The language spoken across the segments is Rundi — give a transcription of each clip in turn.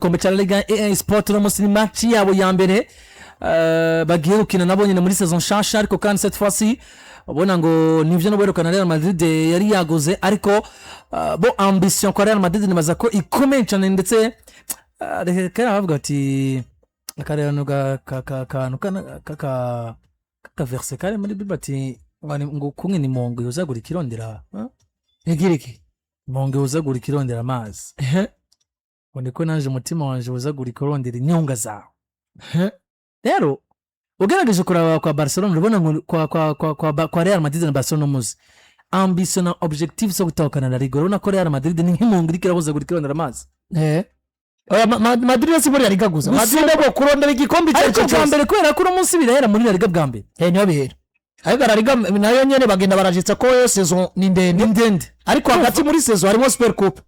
Igikombe cya Liga EA Sport, uno munsi ni match yabo ya mbere bagiye gukina nabo nyine muri saison nshasha. Ariko kandi cette fois-ci ubona ngo nivyo no berekana Real Madrid yari yaguze, ariko bo ambition kwa Real Madrid nibaza ko ikomeye cyane. Ndetse reka bavuga ati akarerano kantu kaka verset kari muri Bible, ati ngo kumwe ni mongo yuzagura ikirondera, huh? Igira iki? Mongo yuzagura ikirondera amazi, ngo niko naje umutima wanje wuzagura ikirondera inyonga zawe. Rero ugerageje kuraba kwa Barcelona, urabona ngo kwa Real Madrid na Barcelona muzi ambition na objectif zo gutahukana La Liga. Urabona ko Real Madrid ni nk'imungu iriko irahuzagura ikirondera amazi. Oya, Madrid si muri La Liga gusa. Madrid bo kurondera igikombe icyo ari Ariko cyo bwa cyose. mbere, kubera ko uno munsi birahera muri La Liga bwa mbere. Niho bihera, ariko La Liga nayo nyene bagenda barajitsa ko yo saison ni ndende. Ni ndende. Ariko hagati muri saison harimo Super Coupe.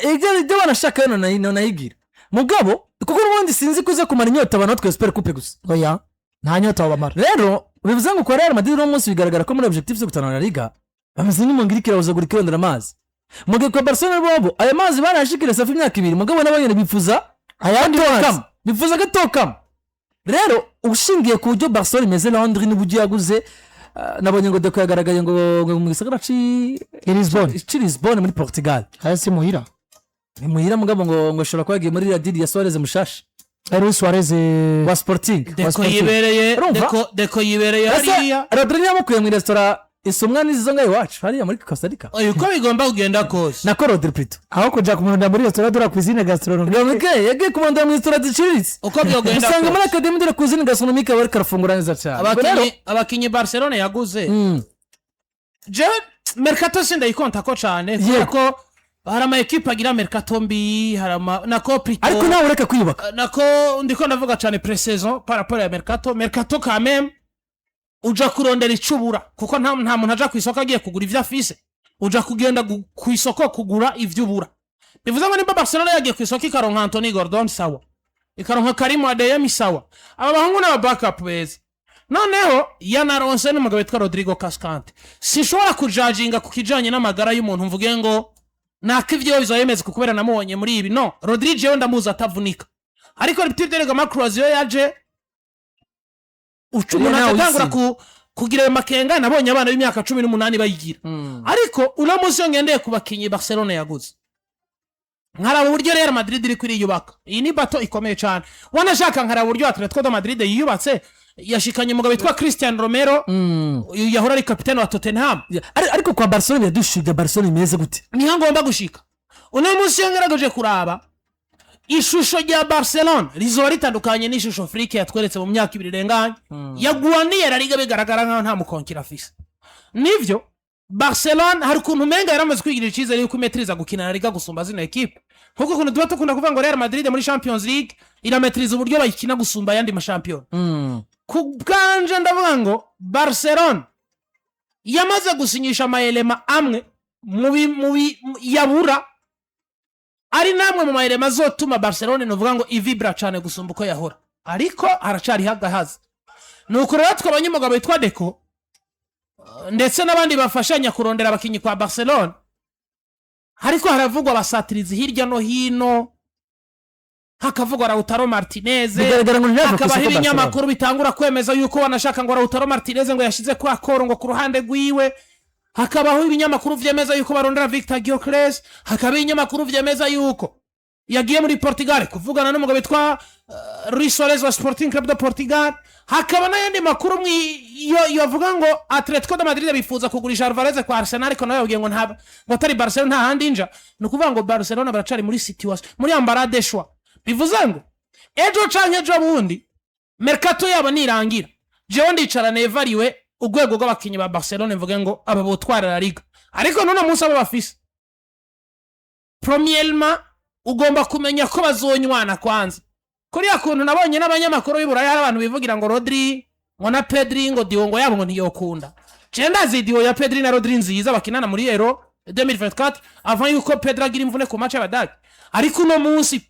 Ibyo banashaka yo nayigira mugabo, kuko n'ubundi sinzi ko uza kumara inyota abantu batwaye Super Coupe gusa. Oya, nta nyota babamara. Rero bivuze ngo kwa Real Madrid uno munsi bigaragara ko muri objectif zo gutahana La Liga bameze nk'imungu iriko irahuzagura ikirondera amazi, mu gihe kwa Barcelona bobo aya mazi barayashikira safi imyaka 2, mugabo nabo nyene bifuza ayandi mazi. Gatokamo, bifuza gatokamo. Rero ushingiye ku buryo Barcelona imeze, Londres n'uburyo yaguze, nabonye ngo Deco yagaragaye ngo mu gisagara ci I Lisbonne. ci Lisbonne muri Portugal. Aya si muhira. Ni muhira, mugabo ngo ashobora kuba yagiye muri la deal ya Suarez mushasha. Luis Suarez. Wa Sporting. Deco Sporting. yibereye Urumva? Deco yibereye Ese hariya. Rodri yamukuye mu resitora isumwa n'izo ngaho iwacu hariya muri Costa Rica. Oya, uko bigomba kugenda kose, Nako Rodri plutôt. Aho kuja kumurondera muri restaurant de la cuisine gastronomique. Gamuke yagiye kumurondera mu resitora ziciriritse. Uko byogenda Usanga muri kose, Académie de la Cuisine Gastronomique bariko arafungura neza cyane. Ubwo rero abakinyi Barcelona yaguze, jewe mercato sindayikonta ko cane, kubera ko hari ama ekipe agira mercato mbi, hari ama nako plutôt. Ariko nawe ureka kwiyubaka. Nako ndiko ndavuga cane pré-saison par rapport ya mercato. Mercato quand même uja kurondera ico ubura, kuko nta muntu aja ku isoko agiye kugura ivyo afise. Uja kugenda ku isoko kugura ivyo ubura. Bivuze ngo nimba Barcelona yagiye ku isoko ikaronka Anthony Gordon, sawa, ikaronka Karim Adeyemi, sawa, aba bahungu n'aba backup beza, noneho yanaronse n'umugabo witwa Rodrigo Cascante. Sinshobora kujajinga ku kijanye n'amagara y'umuntu mvuge ngo nako ivyo bizoba bimeze, kubera namubonye muri ibi. No Rodrigo jewe ndamuzi atavunika, ariko rupture de ligament croisé iyo yaje uca umuntu Nawe agatangura isi. kugira ayo makenga. Nabonye abana b'imyaka 18 bayigira. Ariko uno munsi iyo ngendeye ku bakinyi Barcelona yaguze, nkaraba uburyo Real Madrid iri kuriyubaka, iyi ni bato ikomeye cyane. Wanashaka nkaraba uburyo Atletico de Madrid yiyubatse, yashikanye umugabo witwa Christian Romero, uyu yahora ari kapitene wa Tottenham. Ariko kwa Barcelona biradushiga, Barcelona imeze gute? Niho ngomba gushika. Uno munsi iyo ngerageje kuraba ishusho rya Barcelona, rizoba ritandukanye n'ishusho Flick yatweretse mu myaka 2 irenganye yagwaniye La Liga, bigaragara nkaho nta mukonkira afise. Nivyo, Barcelona hari ukuntu umenga yaramaze kwigirira icyizere yuko imetiriza gukina La Liga gusumba zino ekipe, nkuko ukuntu tuba dukunda kuvuga ngo Real Madrid muri Champions League irametiriza uburyo bayikina gusumba ayandi mashampiyona. Ku bwanje ndavuga ngo Barcelona yamaze gusinyisha ama éléments amwe yabura, ari namwe mu ma éléments azotuma Barcelona novuga ngo ivibra cyane gusumba uko yahora, ariko haracariho agahaza. Ni uko rero twabonye umugabo witwa Deco ndetse n'abandi bafashanya kurondera abakinnyi kwa Barcelona, ariko haravugwa abasatirizi hirya no hino, hakavugwa Lautaro Martinez. Bigaragara ngo ntiyava ku Hakabaho isoko Barcelona. ibinyamakuru bitangura kwemeza yuko wanashaka ngo Lautaro Martinez ngo yashize kwa koro ngo ku ruhande rwiwe. Hakabaho ibinyamakuru vyemeza yuko barondera Victor Gyökeres. Hakabaho ibinyamakuru vyemeza yuko yagiye muri Portugal kuvugana n'umugabo witwa Luis Suarez wa Sporting Club de Portugal. Hakaba n'ayandi makuru yavuga ngo Atletico de Madrid bifuza kugurisha Alvarez kwa Arsenal, ariko nawe yabwiye ngo nta ngo atari Barcelona nta handi nja. Ni ukuvuga ngo Barcelona baracari muri situation, muri embarras de choix. Bivuze ngo ejo canke ejo bundi mercato yabo nirangira, jewe ndicara nevariwe urwego rw'abakinnyi ba Barcelona, mvuge ngo aba botwara La Liga. Ariko n'uno munsi abo bafise, premièrement ugomba kumenya ko bazonywana kwanza. Kuriya kuntu nabonye n'abanyamakuru b'i Burayi, hari abantu bivugira ngo Rodri ngo na Pedri ngo duo ngo yabo ngo ntiyokunda. Je ndazi duo ya Pedri na Rodri nziza bakinana muri Euro 2024, avant yuko Pedri agira imvune ku match y'Abadage. Ariko uno munsi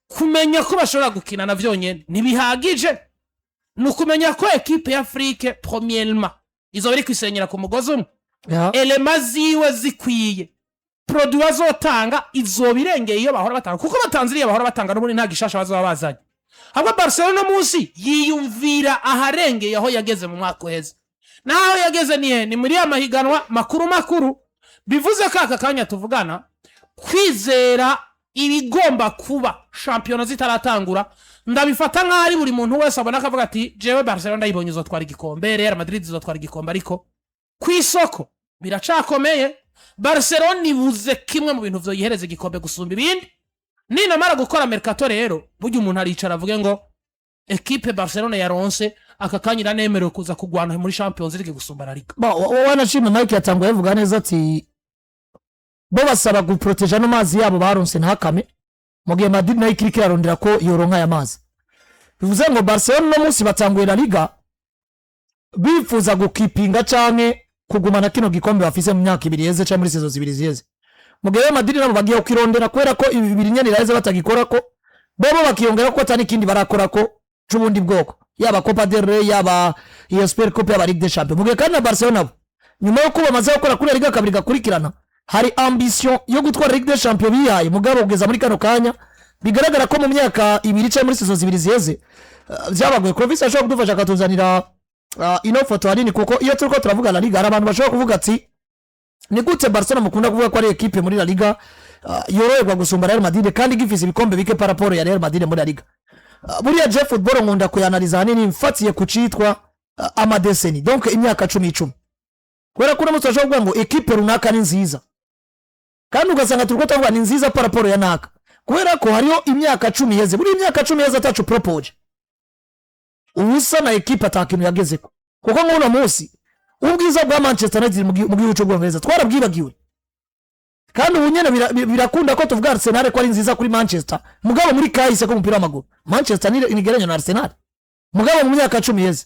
kumenya ko bashobora gukinana vyonyene ntibihagije, ni ukumenya ko ekipe ya Flick premièrement izoba iri kwisenyera ku mugozi umwe, éléments ziwe zikwiye. Produit bazotanga izoba irengeye iyo bahora batanga, kuko batanze iriya bahora batanga n'ubundi nta gishasha bazaba bazanye. Ahubwo Barcelona uno munsi yiyumvira aharengeye aho yageze mu mwaka uheze. Naho yageze ni ni muri ya mahiganwa makuru makuru. Bivuze ko aka kanya tuvugana, kwizera ibigomba kuba shampiyona zitaratangura, ndabifata nk'aho ari buri muntu wese abona akavuga ati: "Jewe Barcelona ndayibonye izotwara igikombe, Real Madrid izotwara igikombe." Ariko ku isoko biracakomeye. Barcelona ibuze kimwe mu bintu vyoyihereza igikombe gusumba ibindi. Ninamara gukora mercato rero, burya umuntu aricara avuge ngo ekipe Barcelona yaronse aka kanya iranemerewe kuza kugwana muri Champions League gusumba La Liga. Wanashima Mike yatanguye avuga neza ati bo basaba guproteja ano mazi yabo baronse ntakame, mu gihe Madrid nayo ikiriko irarondera ko yoronka aya mazi. Bivuze ngo Barcelona uno munsi batanguye La Liga bifuza gukipinga canke kugumana kino gikombe bafise mu myaka 2 iheze canke muri saison 2 ziheze, mu gihe Real Madrid nabo bagiye kukirondera kubera ko ibi bibiri nyene iraheze batagikora, ko bobo bakiyongera ko atari ikindi barakora ko c'ubundi bwoko, yaba Copa del Rey, yaba iyo Super Coupe, yaba Ligue des Champions. Mu gihe kandi na Barcelona bo nyuma yuko bamaze gukora kuri La Liga kabiri gakurikirana, hari ambition yo gutwara Ligue des Champions bihaye. Mugabo kugeza muri kano kanya bigaragara ko mu myaka 2 cyangwa muri saison 2 ziheze vyabagoye. Clovis ashobora kudufasha akatuzanira ino foto hanini, kuko iyo turiko turavuga La Liga hari abantu bashobora kuvuga ati: "Ni gute Barcelona mukunda kuvuga ko ari ekipe muri La Liga yoroherwa gusumba Real Madrid kandi gifise ibikombe bike par rapport ya Real Madrid muri La Liga?" Buriya je football nkunda kuyanaliza hanini mfatiye ku citwa ama décennies, donc imyaka 10 10, kubera ko uno munsi bashobora kuvuga ngo ekipe runaka ni nziza, kandi ugasanga turiko turavuga ni nziza par rapport ya naka, kubera ko hariho imyaka 10 iheze. Buri imyaka 10 iheze atacu propoje ubusa na ekipe ata kintu yagezeko, kuko nk'uno munsi ubwiza bwa Manchester United mu gihugu cy'Ubwongereza twarabwibagiwe. Kandi ubu nyene birakunda ko tuvuga Arsenal ko ari nziza kuri Manchester, mugabo muri kahise ko umupira w'amaguru Manchester nigereranya na Arsenal. Mugabo mu myaka 10 iheze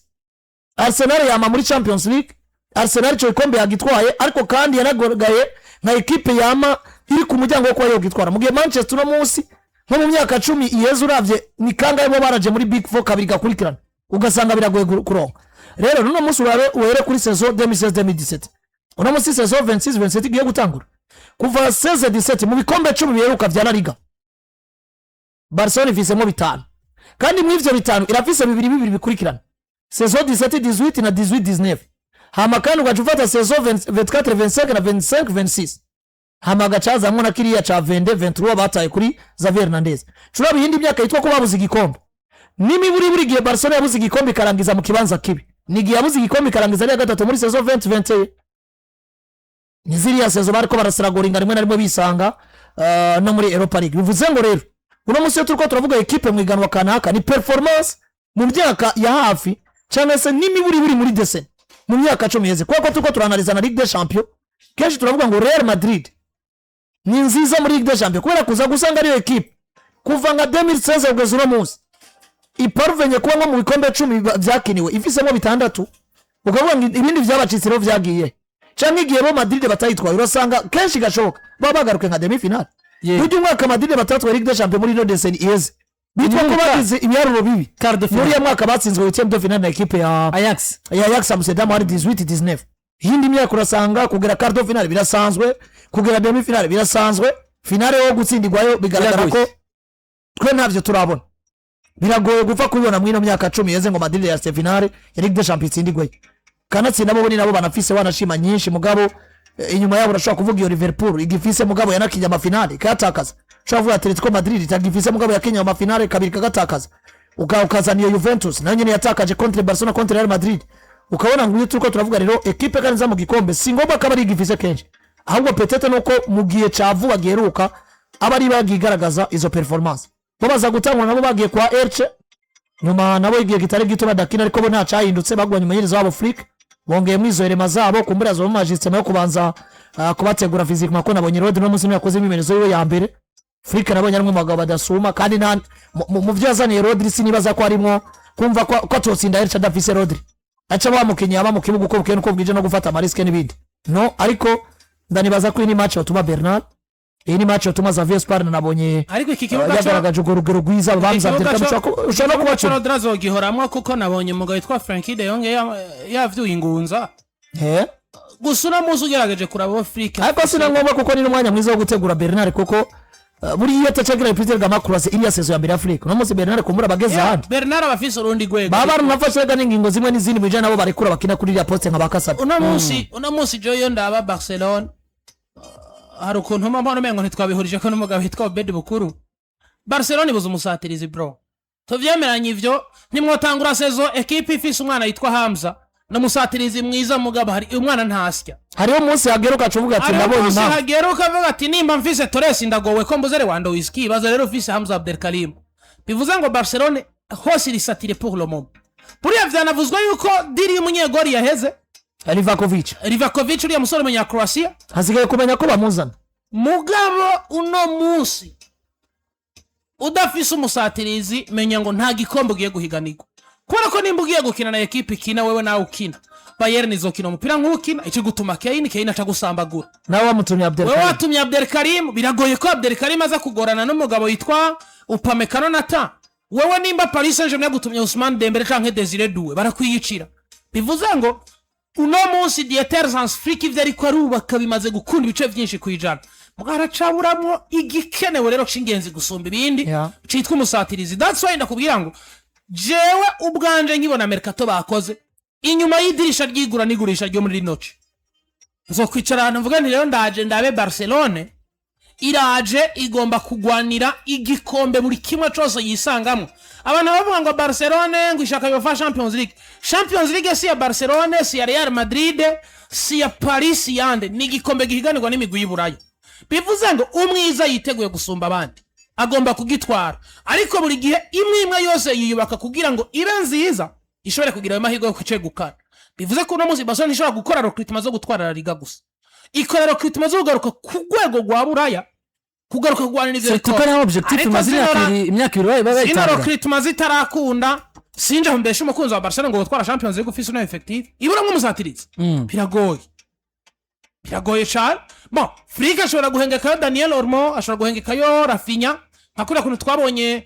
Arsenal yama muri Champions League, Arsenal ico gikombe yagitwaye, ariko kandi yanagaragaye nka ekipe yama iri ku muryango wo kuba yogitwara. Mu gihe Manchester uno munsi nko mu myaka 10 iheze uravye ni kangahe bo baraje muri Big Four kabiri gakurikirana, ugasanga biragoye kuronka. Rero nuno munsi urabe uhere kuri saison 2016 2017, uno munsi saison 26 27 igiye gutangura, kuva 16 17, mu bikombe 10 biheruka vya La Liga Barcelona ifisemo bitanu, kandi muri ivyo bitanu irafise bibiri bibiri bikurikirana, saison 17 18 na 18 19. Hama kandi ugaca ufata saison 24 25 na 25 26, hama agacazamwo na kiriya ca 22 23 bataye kuri Xavier Hernandez. Curaba iyindi myaka yitwa ko babuze igikombe n'imiburi, buri gihe Barcelona yabuze igikombe ikarangiza mu kibanza kibi. Ni igihe yabuze igikombe ikarangiza ari iya gatatu muri saison 20 21, ni ziriya saison bariko barasiragoringa rimwe na rimwe bisanga no muri Europa League. Bivuze ngo rero uno munsi iyo turiko turavuga ekipe mu iganwa kanaka, ni performance mu myaka ya hafi cyangwa se n'imiburi buri muri décennie, mu myaka 10 iheze, kubera ko turiko turanaliza na Ligue des Champions, kenshi turavuga ngo Real Madrid ni nziza muri Ligue des Champions, kubera kuza gusanga ariyo ekipe kuva nka 2016 kugeza uno munsi iparuvenye kuba nko mu bikombe 10 vyakiniwe ifisemo bitandatu, ukavuga ngo ibindi vyabacitse rero vyagiye, canke igihe bo Madrid batayitwaye urasanga kenshi gashoboka baba bagaruke nka demi finale. Burya umwaka Madrid batatwaye Ligue des Champions muri ino décennie iheze bitwa ko Umwaka. bagize ibiharuro bibi, Quart de finale. muri ya mwaka batsinzwe huitième de finale na ekipe ya Ajax. ya Ajax Amsterdam, hari 18 19. Iyindi myaka urasanga kugera quart de finale birasanzwe, kugera demi finale birasanzwe, finale yo gutsindirwayo bigaragara ko Biragoye. twe ntabyo turabona. Biragoye gupfa kubibona muri ino myaka 10 iheze ngo Madrid ya finale ya Ligue des Champions itsindirweyo, kanatsinda bo ni nabo banafise wanashima nyinshi. Mugabo inyuma yabo urashobora kuvuga iyo Liverpool igifise, mugabo yanakinye amafinale ikayatakaza. Ushobora kuvuga Atletico Madrid itagifise, mugabo yakinye amafinale kabiri kagatakaza. Ukazana iyo Juventus nayo nyene yatakaje contre Barcelona, contre Real Madrid. Ukabona ngo iyo turiko turavuga rero ekipe kandi za mu gikombe, si ngombwa ko aba ari igifise kenshi, ahubwo peut-être nuko mu gihe ca vuba giheruka aba ari bagiye igaragaza izo performance. Bo baza gutangura nabo bagiye kwa Elche, nyuma nabo igihe kitari gito badakina, ariko bo nta cyahindutse, bagwanye umumenyereza wabo Flick, bongeyemo izo éléments zabo, kumbura zo mu ajustement yo kubanza kubategura physiquement, ko nabonye Rodri no munsi yakoze imyimenyerezo yiwe ya mbere. Flick nabonye ari umwe mu bagabo badasuma, kandi nta mu byo yazaniye Rodri sinibaza ko harimo kumva ko atotsinda Elche adafise Rodri, aca bamukinyi aba mu kibuga uko bukeye nuko bwije no gufata ama risques n'ibindi. No ariko ndanibaza ko iyi ni match yatuma Bernal, iyi ni match yatuma Xavi Espart, nabonye Ariko iki kibuga cyo yagaragaje urwo rugero rwiza bamuzabye. Ikibuga Ushobora no ikibuga cyo kubacuna. Rodri azogihoramwo, kuko nabonye umugabo witwa Frenkie de Jong yavyuye ingunza. Gusa uno munsi ugerageje kuraba uwo Flick Ariko si na ngombwa, kuko ni n'umwanya mwiza wo gutegura Bernard, kuko buriya iyo atacagira Peter Gamakurase iriya saison ya mbere ya Flick, uno munsi Bernard kumbura abageze ahandi. Bernard aba afise urundi rwego. Baba baranafashe rega n'ingingo zimwe n'izindi mu bijanye nabo barekura bakina kuri iriya poste nka ba Kasabi. Uno munsi jo iyo ndaba Barcelona, hari ukuntu mbona umengo ntitwabihurije ko n'umugabo witwa Obed Bukuru. Barcelona ibuze umusatirizi, bro, tuvyemeranye ivyo. Ntimwotangura saison ekipe ifise umwana yitwa Hamza, ni umusatirizi mwiza, mugabo hari umwana ntasya. Hariho umunsi hagera ugaca uvuga ati Hariho ndabonye umunsi impamvu. Hagera ukavuga ati nimba mfise Torres ndagowe ko mbuze Lewandowski. Baza rero ufise Hamza Abdelkarim. Bivuze ngo Barcelone hose iri saturée pour le moment. Buriya vyanavuzwe yuko deal y'umunyegori yaheze. Livakovic. Livakovic, uriya musore w'umunyakroatia. Hasigaye kumenya ko bamuzana. Mugabo uno munsi udafise umusatirizi, menya ngo nta gikombe ugiye guhiganirwa, kubera ko nimba ugiye gukina na ekipe ikina wewe nawe ukina, Bayern izokina umupira nk'ukina ikigutuma Kane, Kane aca gusambagura. Nawe wamutumye Wewe Abdelkarim. Watumye Abdelkarim, biragoye ko Abdelkarim aza kugorana n'umugabo yitwa Upamecano Nata. Wewe nimba Paris Saint-Germain yagutumye Ousmane Dembele canke Desire Doué, barakwiyicira. Bivuze ngo uno munsi Dieter Hans Flick ivyo ariko arubaka bimaze gukunda ibice vyinshi kwijana, mwaracaburamwo igikenewe rero c'ingenzi gusumba ibindi citwa umusatirizi. That's why ndakubwira ngo jewe ubwanje nkibona mercato bakoze inyuma y'idirisha ry'igura n'igurisha ryo muri rinoci, nzokwicara ahantu mvuga nti rero ndaje ndabe Barcelone iraje igomba kugwanira igikombe buri kimwe cose yisangamo. Abantu bavuga ngo Barcelone ngo ishaka UEFA Champions League. Champions League si ya Barcelone, si ya Real Madrid, si ya Paris, si yande. Ni igikombe gihiganirwa n'imigwi y'Iburaya. Bivuze ngo umwiza yiteguye gusumba abandi agomba kugitwara, ariko buri gihe imwe imwe yose yiyubaka kugira ngo ibe nziza, ishobore kugira ayo mahirwe yo kucegukana. Bivuze ko uno munsi Barcelona ishobora gukora recrutement zo gutwara La Liga gusa, ikora recrutement zo kugaruka ku rwego rwa Buraya, kugaruka kurwanira ivyo Surtout ko bikombe. ariho objectif Ariko imaze imyaka 2 bayi zino bayitanga. recrutement zitarakunda, sinje mbeshe umukunzi wa Barcelona ngo gutwara Champions League ufise uno effectif iburamwo umusatirizi, biragoye, biragoye cyane. Bon, Flick ashobora guhengekayo Daniel Olmo, ashobora guhengekayo Raphinha, nka kuriya kuntu twabonye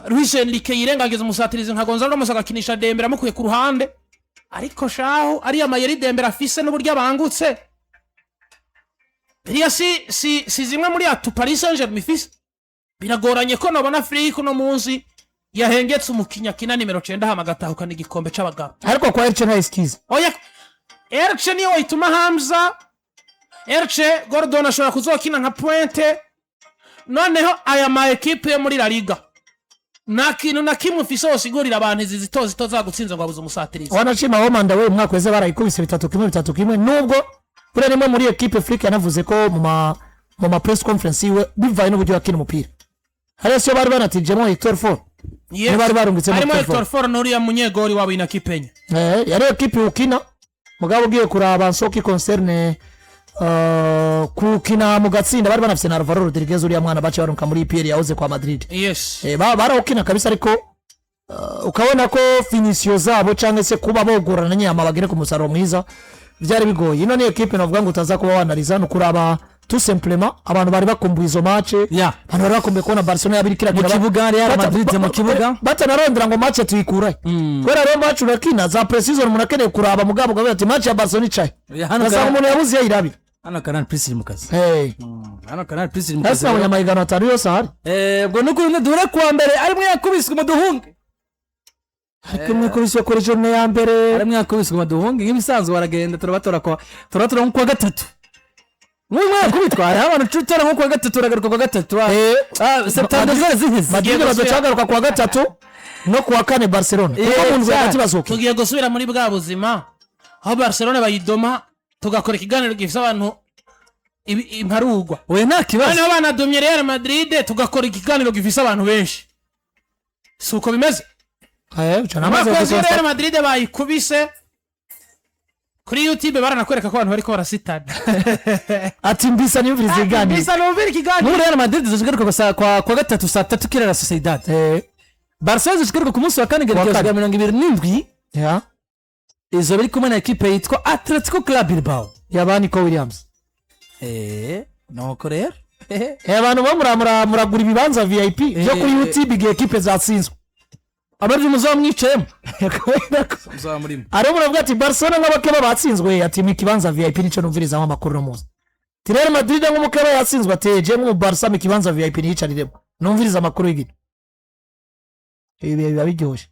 Luis Enrique yirengagiza umusatirizi nka Gonzalo Ramos agakinisha Dembele amukuye ku ruhande. Ariko shahu ariya mayeri Dembele afise n'uburyo abangutse, biriya si zimwe muri atouts Paris Saint-Germain ifise. Biragoranye ko nabona Flick uno munsi yahengetse umukinnyi akina nimero 9 hama agatahukana igikombe c'abagabo. Ariko kwa Elche nta excuse. Oya, Elche niyo wayituma Hamza. Elche Gordon ashobora kuzokina nka pointe. Noneho aya ma ekipe yo muri La Liga, nta kintu na kimwe ufise wosigurira abantu izi zito zito zagutsinze ngo abuze umusatirizi. Wanashima Homanda we, umwaka weze barayikubise 3-1, 3-1, nubwo buriya nimwe muri ekipe Flick yanavuze ko mu ma press conference yiwe, bivaye n'uburyo yakina umupira, hariya siyo bari banatijemo Hector Fort? Yes. Niba bari barungitsemo Harimo Hector Hector Fort n'uriya munyegori wabo Inaki Penya. Yari ekipe ukina, mugabo ugiye kuraba ce qui concerne kukina mu gatsinda, bari banafise na Alvaro Rodriguez, uriya mwana bace barunka muri EPL yahoze kwa Madrid. Barawukina kabisa, ariko ukabona ko finition zabo cyangwa se kuba bogorana nyama bagere ku musaruro mwiza byari bigoye. Ino ni ekipe navuga ngo utaza kuba wanariza, ni ukuraba tout simplement abantu bari bakumbuye izo match. Abantu bari bakumbuye kubona Barcelona yabiri Mu kibuga, Real Madrid mu kibuga. Batanarondera ngo match tuyikurahe, kubera rero match urakina za pre-season, umuntu akeneye kuraba, mugabo ukavuga ati match ya Barcelona icaye, Ya, hano ugasanga umuntu yabuze iyo ayirabira. Hano Canal Plus iri mu kazi. Hey. Hano Canal Plus iri mu Hasi kazi. nabonye amahiganwa atanu yose ahari. Ubwo nuko duhure kuwa mbere arimwe yakubiswe mu duhunge. Ariko imwe kubiswe kuri journée ya mbere. Arimwe yakubiswe mu duhunge, nk'ibisanzwe baragenda turabatora kwa turabatora nko kuwa gatatu. Nk'umwe yakubitwa, hariho abantu utora nko kuwa gatatu, uragaruka kuwa gatatu. Septembre zari ziheze. Madrid bazocagaruka kuwa gatatu no kuwa kane Barcelona, kuko mu ndwi hagati bazoka. Tugiye gusubira muri bwa buzima aho Barcelona bayidoma, tugakora ikiganiro gifite abantu imparugwa. Oya, nta kibazo. Noneho banadomye Real Madrid, tugakora ikiganiro gifise abantu benshi. Si uko bimeze? Uca namaze Abakozi gukonstat- Real Madrid bayikubise kuri YouTube, baranakwereka ko abantu bariko barasitana. Ati mbisa niyumviriza ibiganiro. Bisa numvira ikiganiro. Muri Real Madrid zizogaruka gusa kwa gatatu saa 3 kirera la Sociedad. Barcelona zizogaruka ku munsi wa kane Wa gerekezo kane. rya 27. Izo biri kumwe na ekipe yitwa Atletico Club Bilbao. Yaba Nico Williams. Nuko rero. Abantu bo muramura muragura ibibanza VIP byo kuri YouTube igihe ekipe zatsinzwe. Abaryo muzaba mwicayemo. Kubera ko Muzaba murimo. Hariho umuntu avuga ati Barcelona nk'abakeba batsinzwe, ati mu kibanza VIP nicyo numvirizamo amakuru no munsi. Ati Real Madrid nk'umukeba yatsinzwe, ati je nk'umu Barca mu kibanza VIP niyicariremo numviriza amakuru y'ibintu. Ibi bihe biba biryoshye.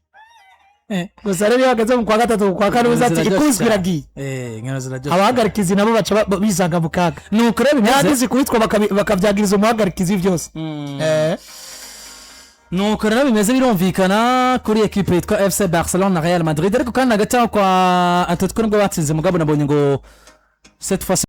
Gusa rero iyo hageze mu kwa gatatu, mu kwa kane, uza ati Ziraryoshye ikubiswe cyane. iragiye. Inkino ziraryoshye. Abahagarikizi nabo baca bisanga mu kaga. Nuko rero bimeze. Nyandizi kubitwa bakabyagiriza umuhagarikizi byose. Nuko rero bimeze, birumvikana kuri ekipe yitwa FC Barcelona na Real Madrid. Ariko kandi hagati aho kwa Atletico nubwo batsinze, mugabo nabonye ngo cette fois